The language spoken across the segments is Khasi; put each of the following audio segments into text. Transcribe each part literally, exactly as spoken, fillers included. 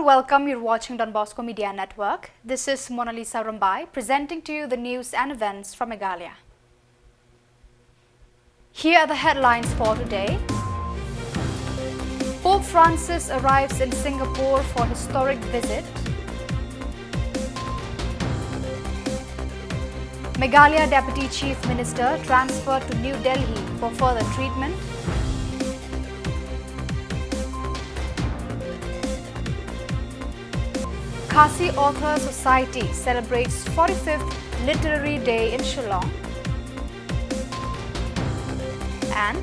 Welcome, you're watching Don Bosco Media Network. This is Mona Lisa Rumbai presenting to you the news and events from Meghalaya. Here are the headlines for today. Pope Francis arrives in Singapore for historic visit. Meghalaya Deputy Chief Minister transferred to New Delhi for further treatment. Khasi Author Society celebrates forty-fifth Literary Day in Shillong. And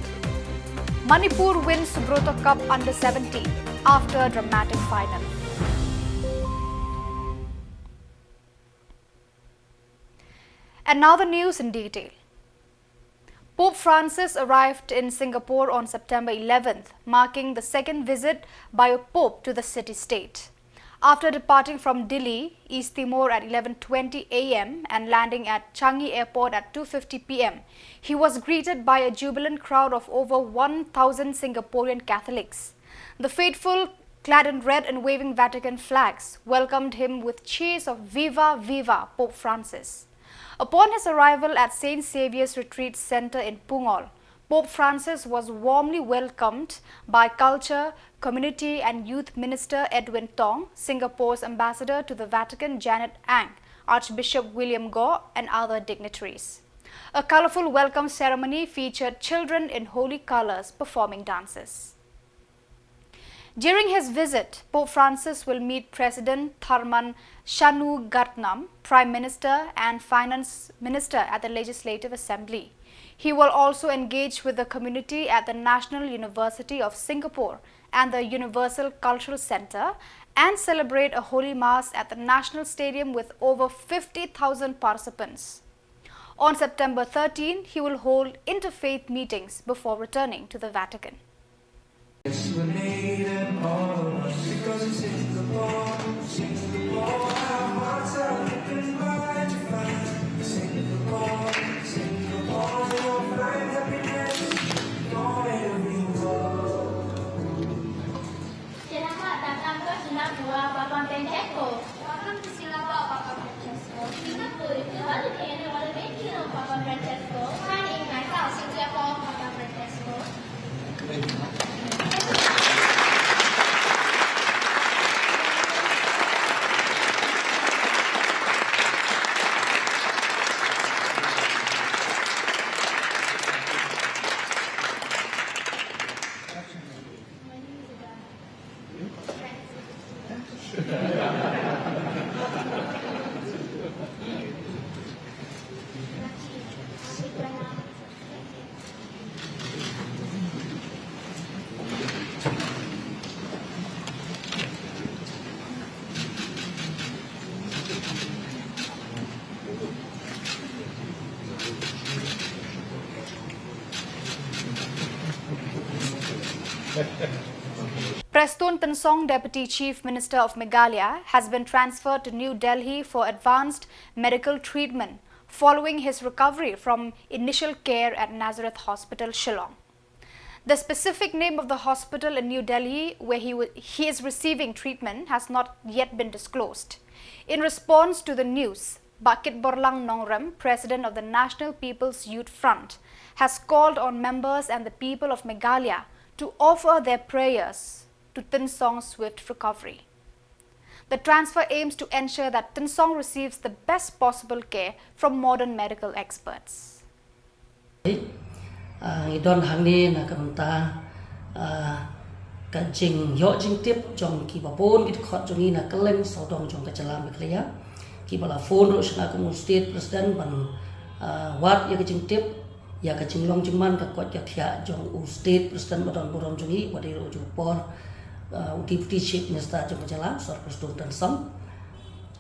Manipur wins Subroto Cup under seventeen after a dramatic final. And now the news in detail. Pope Francis arrived in Singapore on September eleventh, marking the second visit by a pope to the city state. After departing from Dili, East Timor at eleven twenty a m and landing at Changi Airport at two fifty p m, he was greeted by a jubilant crowd of over one thousand Singaporean Catholics. The faithful, clad in red and waving Vatican flags, welcomed him with cheers of "Viva, viva Pope Francis." Upon his arrival at Saint Xavier's Retreat Centre in Pungaul, Pope Francis was warmly welcomed by Culture, Community and Youth Minister Edwin Tong, Singapore's ambassador to the Vatican Janet Ang, Archbishop William Goh, and other dignitaries. A colourful welcome ceremony featured children in holy colours performing dances. During his visit, Pope Francis will meet President Tharman Shanmugatnam, Prime Minister and Finance Minister at the Legislative Assembly. He will also engage with the community at the National University of Singapore and the Universal Cultural Centre and celebrate a Holy Mass at the National Stadium with over fifty thousand participants. On September thirteen, he will hold interfaith meetings before returning to the Vatican. Selamat datang ke Singapura, Papa Francesco. Welcome to Singapore, Papa Francesco. Singapore is the holiday and a vacation of Papa Francesco. Hi, in my house, Singapore, Papa Francesco. Prestone Tynsong, Deputy Chief Minister of Meghalaya, has been transferred to New Delhi for advanced medical treatment following his recovery from initial care at Nazareth Hospital, Shillong. The specific name of the hospital in New Delhi where he, wa- he is receiving treatment has not yet been disclosed. In response to the news, Bah Kitborlang Nongrem, President of the National People's Youth Front, has called on members and the people of Meghalaya to offer their prayers to Tynsong's swift recovery. The transfer aims to ensure that Tynsong receives the best possible care from modern medical experts. Ah, ngi don hangne na ka bynta, ah, ka jingïoh jingtip jong kiba bun ki dkhot jong ngi na kylleng sawdong jong ka jylla Meghalaya, kiba la phone ruh sha nga kum u State President ban, ah, wad ïa ka jingtip ïa ka jinglong jingman, ka koit ka khiah jong u State President ba don burom jong ngi, ba dei ruh u por, ah, u Deputy Chief Minister jong ka jylla, Sir Prestone Tynsong.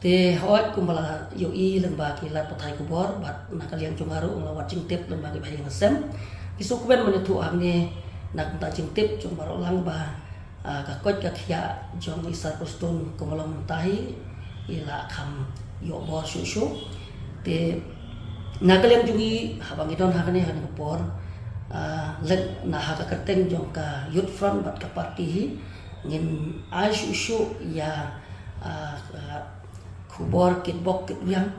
Te hooid, kumba la ïohi lyngba ki lad pathai khubor bad na ka liang jong nga ruh nga la wad jingtip lyngba ki bahaïing hasem, ki shu kmen ban ïathuh hangne na ka bynta jingtip jong baroh lang ba, ah, ka koit ka khiah jong i Sir Prestone kumba long mynta hi i la kham ïoh bor shuh shuh. Te na ka liang jong ngi, haba ngi don ha kane, ha kane ka por, ah, leit na ha ka kyrteng jong ka Youth Front bad ka party hi, Ngin ai shuh shuh ïa, ah, ah, khubor kitbok kitwiang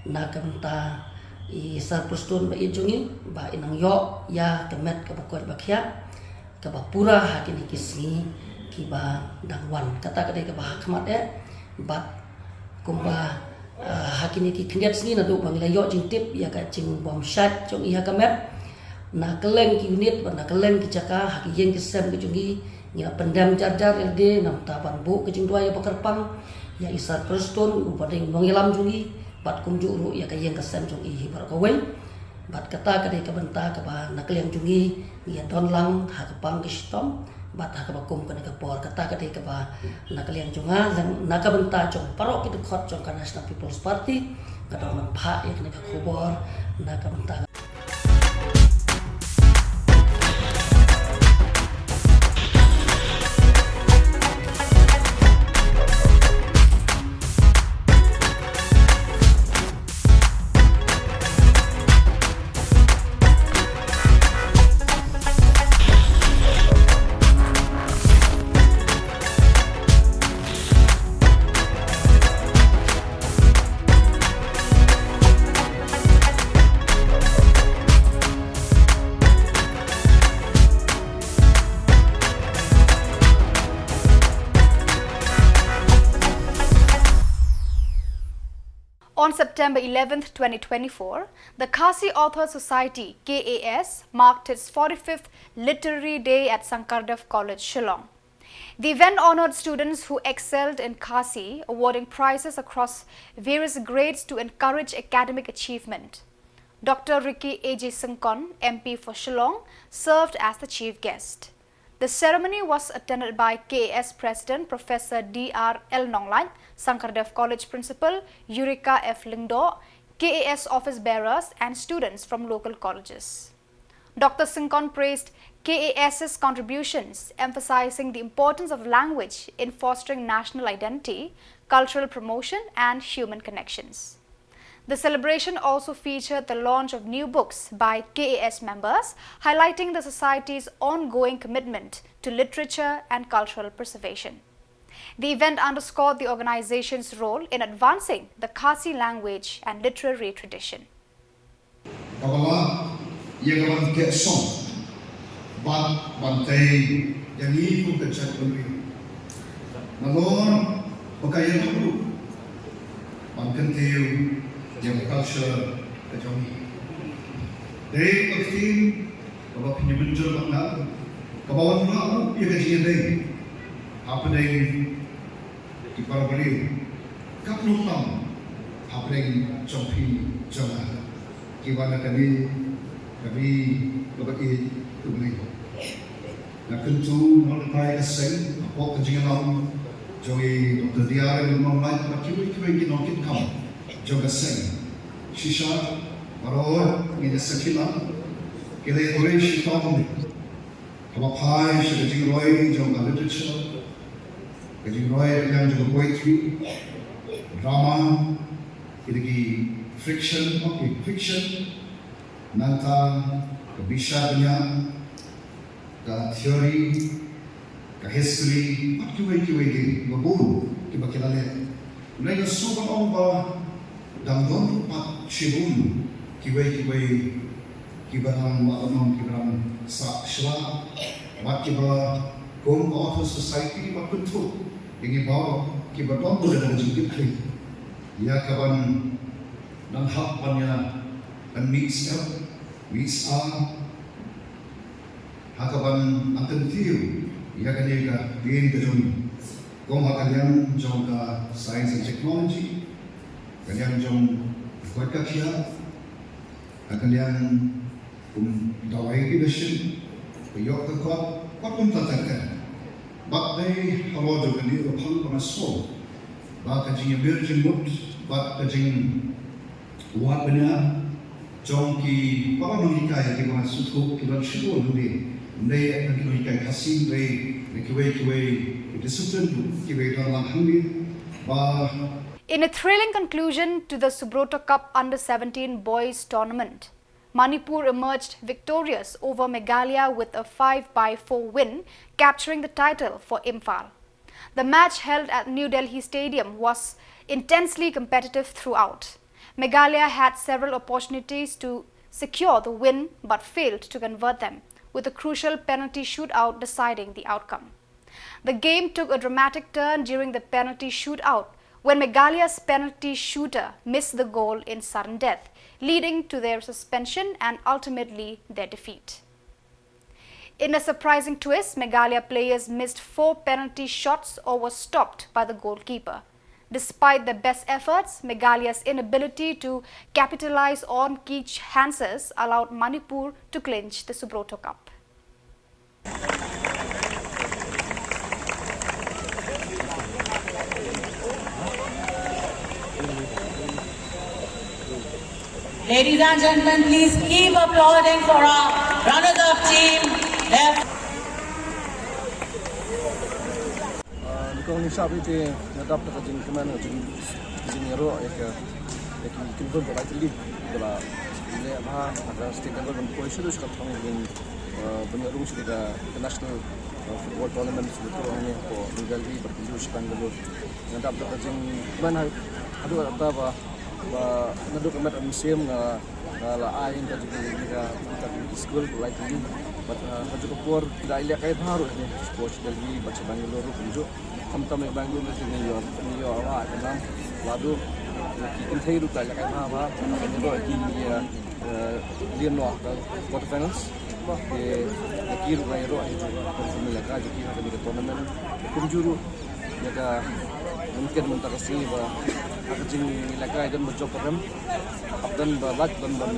na ka bynta i Sir Prestone ba ïeit jong ngi ba i nang ïoh ïa ka met kaba koit ba khiah kaba pura ha kine ki sngi kiba dang wan. Kata ka dei kaba ha khmat eh bad kumba, ah, ha kine ki khyndiat sngi naduh ba ngi la ïoh jingtip ïa ka jingbym shait jong i ha ka met, na kylleng ki unit bad na kylleng ki jaka ha ki ïing ki sem ki jong ngi, ngi la pyndem jar jar ïa lade na ka bynta ban buh ka jingduwai ïa ba kyrpang ïa i Sir Prestone uba dei u nongïalam jong ngi bad kumjuh ruh ïa ka ïing ka sem jong i hi baroh kawei. Bad kata ka dei ka bynta kaba na ka liang jong ngi ngi ïa don lang ha ka pang ka shitom bad ha kaba kum kane ka por. Kata ka dei kaba na ka liang jong nga, lem na ka bynta jong baroh ki dkhot jong ka National People's Party, ka don ban phah ïa kane ka khubor na ka bynta. On September eleventh, twenty twenty-four, the Khasi Authors Society, K A S, marked its forty-fifth Literary Day at Sankardev College, Shillong. The event honored students who excelled in Khasi, awarding prizes across various grades to encourage academic achievement. Doctor Ricky A J Syngkon, M P for Shillong, served as the chief guest. The ceremony was attended by K A S President Professor D R L Nonglait, Sankardev College Principal Eureka F Lyngdoh, K A S office bearers, and students from local colleges. Doctor Syngkon praised K A S's contributions, emphasizing the importance of language in fostering national identity, cultural promotion, and human connections. The celebration also featured the launch of new books by K A S members, highlighting the society's ongoing commitment to literature and cultural preservation. The event underscored the organization's role in advancing the Khasi language and literary tradition. Kaba lah ïa ka ban keh song bad ban tei ïa ngi kum ka jaitbynriew. Nalor ba ka ïa ruh ban kyntiew ïa ka culture ka jong ngi. Dei ka ktien kaba pynïamynjur bad nga kaba wan ruh ïa ka jingïadei hapdeng ki para briew, ka pynlong tam hapdeng jong phi jong nga. Kiba na kane ka ri kaba ïeit U Blei. Nga kyntu nongkyntai ka seng hapoh ka jingïalam jong i Doctor D R L Nonglait bad kiwei kiwei ki nongkitkam jong ka seng. Shisha baroh ngi ïa sakhi lang ki la ïatrei shitom. Haba phai sha ka jingroi jong ka literature, ka jingroi ka liang jong ka poetry, drama, kita ki fiction, okay, fiction, nangta ka bishar bniah, ka theory, ka history, bad kiwei kiwei ki, kiba bun, kiba ki la leh. Hynrei nga sngewbha ong ba dang don ruh pat shibun kiwei kiwei kiba dang wad ban ong kiba dang sah shla bad kiba kum ka Author Society bad kynthup ïa ngi baroh kiba don ruh da ka jingkitkhlieh ïa ka ban dang hap ban ïa ban mih step mih sah ha ka ban nang kyntiew ïa kane ka ktien ka jong ngi. Kum ha ka liang jong ka science and technology, ka liang jong ka koit ka khiah, ha ka liang kum dawai ki dashin, ka ïoh ka kot, kot kumta ter ter. Bad dei halor jong kane ka phang ba nga sngew ba ka jingïabir jingmut bad ka jing wad bniah jong ki para nonghikai kiba sngewthuh ki don shibun hangne. Hynrei ym ki nonghikai Khasi hynrei na kiwei kiwei ki discipline ruh kiba don lang hangne ba. In a thrilling conclusion to the Subroto Cup Under seventeen Boys Tournament, Manipur emerged victorious over Meghalaya with a five by four win, capturing the title for Imphal. The match held at New Delhi Stadium was intensely competitive throughout. Meghalaya had several opportunities to secure the win but failed to convert them, with a crucial penalty shootout deciding the outcome. The game took a dramatic turn during the penalty shootout when Meghalaya's penalty shooter missed the goal in sudden death, leading to their suspension and ultimately their defeat. In a surprising twist, Meghalaya players missed four penalty shots or were stopped by the goalkeeper. Despite their best efforts, Meghalaya's inability to capitalize on key chances allowed Manipur to clinch the Subroto Cup. Ladies and gentlemen, please keep applauding for our runners-up team. Left. Ah, nyngkong nyngshap ïa te nga dap da ka jingkmen, ka jing, ka jingïaroh ïa ka, ïa ki, ki khun ba lai tylli ba la leh bha ha ka state level ban poi sha ka thong ban, ah, ban ïarung sha ka international, ah, football tournament sha ka thong ne ko New Delhi bad kumjuh sha Bangalore. Nga dap da ka jingkmen ha, haduh katta ba Ba naduh ka met mynsiem nga, nga la ai ïa ka jingkyrkhu ïa ka, ïa ka skul ba lai tylli. Bad, ah, ha kajuh ka por ki la ïalehkai bha ruh ïa ka sport sha Delhi bad sha Bangalore ruh kumjuh. Khamtam ïa Bangalore ruh ngi ïoh, ngi ïoh ïa ka nam. Lada ki kynthei ruh ki la ïalehkai bha bha. Ngi ïoh ki, ah, eh, liem noh ha ka quarter finals. Te ki ruh nga ïaroh ïa ki, ki la ïalehkai ïa ki ha kane ka tournament. Kumjuh ruh ïa ka mynken mynta ka sngi ba ha ka jingïalehkai don ba jop ba rem, hap don ba lait ban, ban,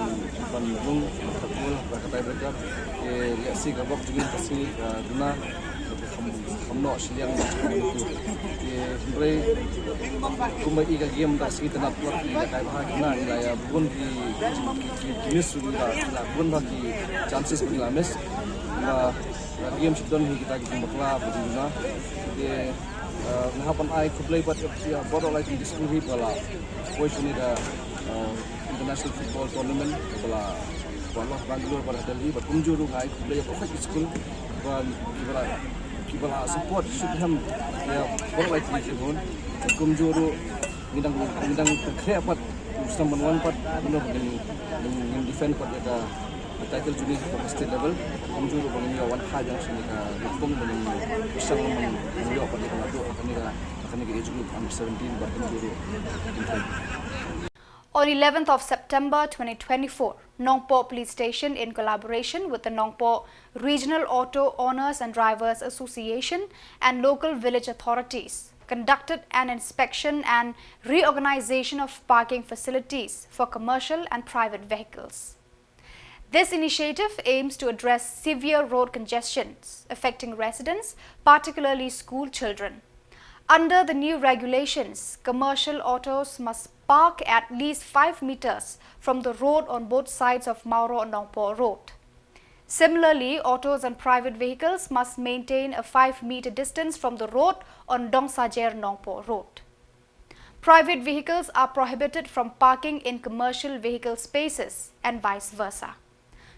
ban rung, ban khat gol, ban khat tiebreaker. Te lehse ka bok jingim ka sngi ka duna, ka kham, kham noh shiliang. Te hynrei kumba i ka game mynta ka sngi, te nat wat ïalehkai bha kine, ngi la ïa bun ki, ki, ki, ki miss ruh ngi la, ngi la bun bha ki chances ba ngi la miss. Ba la game shu don hi kita ki jingbakla ba jingduna. Te, eh, nga hap ban ai khublei bad ïa baroh lai ki skul hi ba la poi sha kane ka, eh, international football tournament ba la, ba la Bangalore bad Delhi bad kumjuh ruh nga ai khublei ïa baroh ki skul ba kiba la, kiba la support shuh hem ïa baroh lai ki khun. Kumjuh ruh ngi dang, ngi dang khreh pat u snem ban wan pat, you know, ngin, ngin, ngin defend pat ïa ka title jong ngi ha ka state level. Kumjuh ruh ba ngin ïoh wan phai biang sha kane ka lympung ba ngin ïoh, ban ïoh pat ïa ka naduh ha kane ka, ha kane ka age group under seventeen bad kumjuh ruh. On eleventh of September twenty twenty-four, Nongpoh Police Station, in collaboration with the Nongpoh Regional Auto Owners and Drivers Association and local village authorities, conducted an inspection and reorganization of parking facilities for commercial and private vehicles. This initiative aims to address severe road congestions affecting residents, particularly school children. Under the new regulations, commercial autos must park at least five meters from the road on both sides of Mawroh Nongpoh Road. Similarly, autos and private vehicles must maintain a five meter distance from the road on Dongsajer Nongpoh Road. Private vehicles are prohibited from parking in commercial vehicle spaces and vice versa.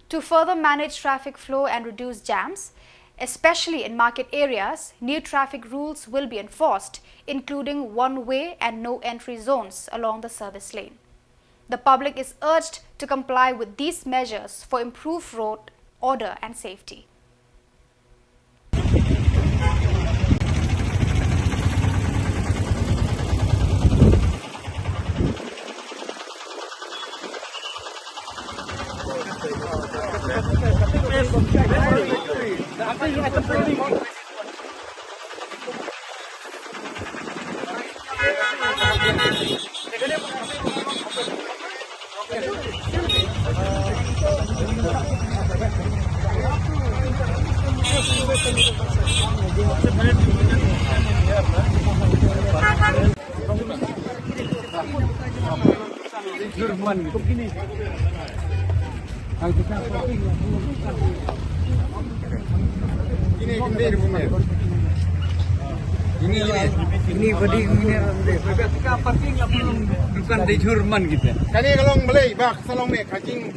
To further manage traffic flow and reduce jams, especially in market areas, new traffic rules will be enforced, including one-way and no-entry zones along the service lane. The public is urged to comply with these measures for improved road order and safety. Ini, ini, ini badi ini. Dukan dei jhur man kita. Kane ka long balei ba ka sa long me ka jing.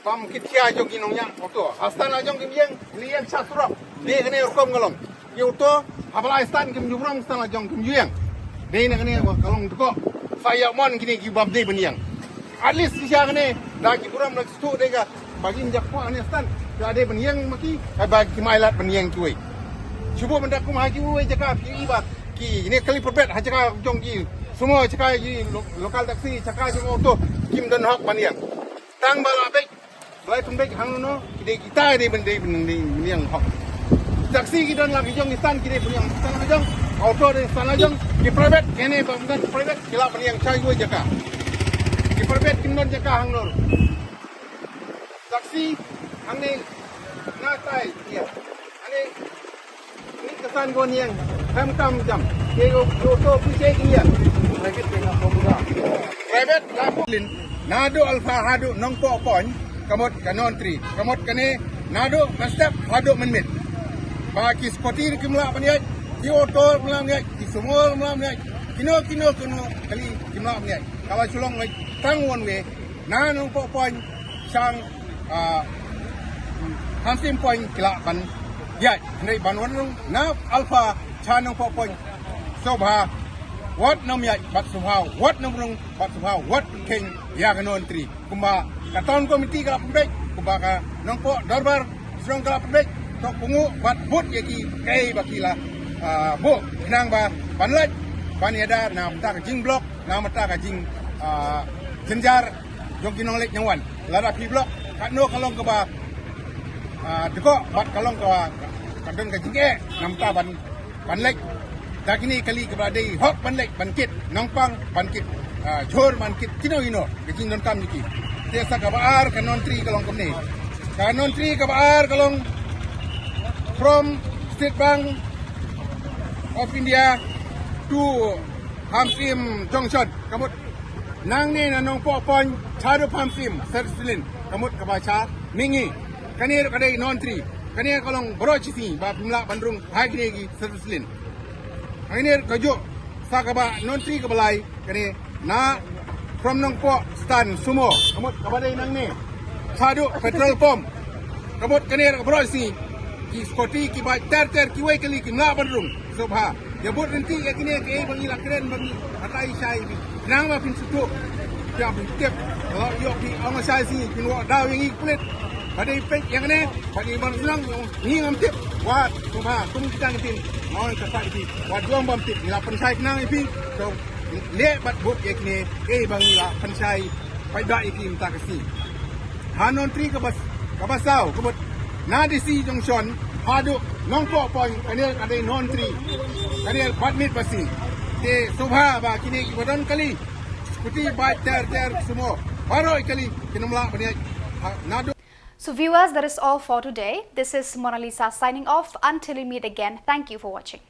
Bam kit khia jong ki nongñiah auto. Ha stand la jong kim ïeng, ngi ïeng sha surok. Dei kane rukom ka long. Ki auto, haba lai stand kim ju burom, stand la jong kim ju ïeng. Dei na kane ka long dkoh. Sa ïa mon kine ki bam dei ban ïeng. At least ki sha kane, da ki burom na ki stu dei ka. Ba kim jak poi kane stand. Ka dei ban ïeng ma ki, ka ba ki mai lad ban ïeng kiwei. Shu buh ban da kum ha kiwei jaka phi i ba. Kine kali pyrpet ha jaka jong ki. Sumo jaka ki lo-, local taxi, jaka jong auto. Kim don hok ban ïeng. Tang ba la bek. Ba la pynbek hangno, ki dei kita dei ban dei ban dei ban ïeng hok. Taxi ki don la ki jong ki stand ki dei ban ïeng stand la jong. Auto dei stand la jong. Ki private kine ba ban private ki la ban ïeng sha kiwei jaka. Ki private kim don jaka hangno. Taxi hangne na tai ïa. Hangne ni ka san bon ïeng. Kam kam jam. Ke yo yo to pu che ki ïeng. Private ke na ko buda. Private la ko lin. Naduh Alpha haduh Nongpoh Point. Ka mut ka non three. Ka mut kane naduh Mynstep haduh Mynmiet. Ba ki scooty kim lah ban ïaid. Ki auto kim lah ban ïaid. Ki sumo kim lah ban ïaid. Kino kino kino kali kim lah ban ïaid. Ka la shu long tang one way. Na Nongpoh Point sha, ah, Hamsim Point ki lah ban ïaid. Hynrei ban wan rung na Alpha sha Nongpoh Point. Sngewbha wat nym ïaid bad sngewbha wat nym rung bad sngewbha wat pynkheiñ ïa ka non three. Kumba ka town committee ka la pynbeit, kumba ka Nongpoh Dorbar Shnong ka la pynbeit, to pynguh bad bud ïa ki kaei ba ki la, ah, buh khnang ba ban lait ban ïada na bynta ka jingblock, na bynta ka jing, ah, jynjar jong ki nongleit nongwan. Lada phi block katno ka long kaba, ah, dkoh bad ka long kaba ka don ka jingeh na bynta ban ban leit. Da kine kali kaba dei hok ban leit ban kit nongpang ban kit, ah, jhur ban kit kino kino ka jingdonkam jong ki. Te sa kaba ar ka non three ka long kumne. Ka non three kaba ar ka long from State Bank of India to Hamsim Junction. Ka mut nangne na Nongpoh Point haduh Hamsim service lane. Ka mut kaba sha mihngi. Kane ruh ka dei non three. Kane ka long baroh shi sngi ba phim lah ban rung ha kine ki service lane. Hangne ruh kajuh sa kaba non three kaba lai kane na from Nongpoh stand sumo. Ka mut kaba dei nangne. Haduh petrol pump. Ka mut kane ruh baroh shi sngi. Ki scooty ki bike ter ter kiwei kali kim lah ban rung. Sngewbha ïa bud rynti ïa kine kiei ba ngi la kren ba ngi hatai shai bi. Khnang ba phin sngewthuh. Phi hap phin tip. Ïoh phi ong shai sngi phin wad daw ïa ngi ki pulit. Ba dei peit ïa kane ba ngi ban shnong ngi ngam tip. Wat sngewbha kum kita ngi tin. Ong kata ïa phi. Wat juang bym tip ngi la pynshai khnang ïa phi. To leh bad bud ïa kine kiei ba ngi la pynshai. Paidbah ïa ki mynta ka sngi. Ha non three kaba, kaba saw, ka mut na D C Junction haduh Nongpoh Point, kane ka dei non three. Kane bad miet ba sngi. Te sngewbha ba kine kiba don kali, scooty, bike ter ter, sumo, baroh kali kin ym lah ban ïaid. Ha, naduh So viewers, that is all for today. This is Mona Lisa signing off. Until we meet again, thank you for watching.